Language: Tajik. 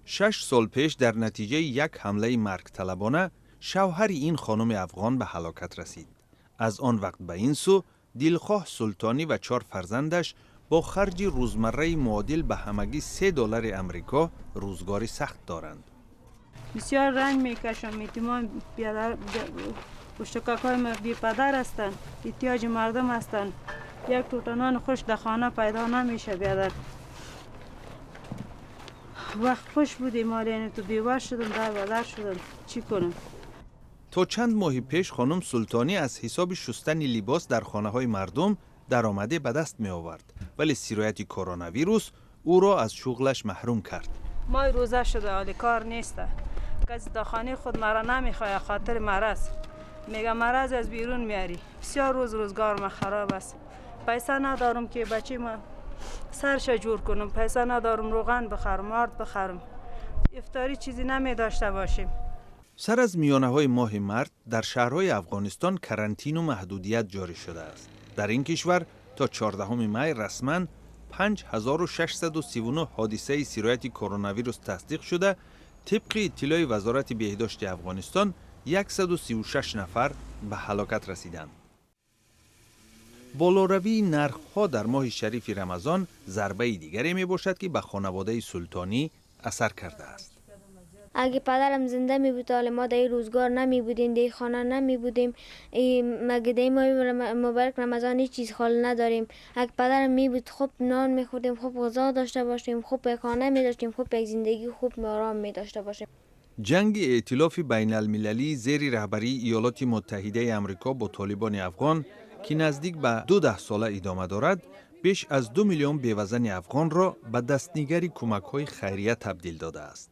6 сол пеш дар натиҷаи як ҳамлаи маргталабона шавҳари ин хонуми афғон ба ҳалокат расид. Аз он вақт ба ин сӯ Дилхоҳ Султонӣ ва чор фарзандаш бо харҷи рӯзмарраи муодил ба ҳамагӣ 3 доллари Амрико рӯзгори сахт доранд. بسیار رنج میکشم. یتیمان، پشتکک های ما بی پدر هستند، احتیاج مردم هستند. یک توته نان خشک در خانه پیدا نمیشه بیادر. وقت خوش بودیم، حالی یعنی تو بیوه شدم، در بدر شدم، چی کنم؟ То чанд моҳи пеш хонум Султонӣ аз ҳисоби шустани либос дар хонаҳои мардум даромаде ба даст меовард, вале сирояти коронавирус ӯро аз шуғлаш маҳрум кард. ماه روزه شده، حالی کار نیست. کسی در خانه خود مرا نمیخواد، خاطر مرض. میگه مرض از بیرون میاری. بسیار روز روزگار ما خراب است. پیسه ندارم که بچه ما سرش جور کنم. پیسه ندارم روغن بخرم، آرد بخرم، افطاری چیزی نمی داشته باشیم. Сар аз миёнаҳои моҳи март дар шаҳрҳои Афғонистон карантину маҳдудият ҷорӣ шудааст. Дар ин кишвар то 14 май расман 5639 ҳодисаи сирояти коронавирус тасдиқ шуда, тибқи иттилои Вазорати беҳдошти Афғонистон, 136 нафар ба ҳалокат расиданд. Болоравии нархҳо дар моҳи шарифи Рамазон зарбаи дигаре мебошад, ки ба хонаводаи Султонӣ асар кардааст. اگه پدرم زنده می بود، حالا ما در این روزگار نمی بودیم، در این خانه نمی بودیم. مگه در این ماه مبارک رمضان هیچ چیز خالی نداریم. اگه پدرم می بود، خوب نان می خوردیم، خوب غذا داشته باشیم، خوب یک خانه می داشتیم، خوب یک زندگی خوب آرام می داشته باشیم. Ҷанги эътилофи байналмилалӣ зери раҳбарии Иёлоти Муттаҳидаи Амрико бо толибони афғон, ки наздик ба ду даҳсола идома дорад, беш аз 2 миллион бевазани афғонро ба дастнигари кӯмакҳои хайрия табдил додааст.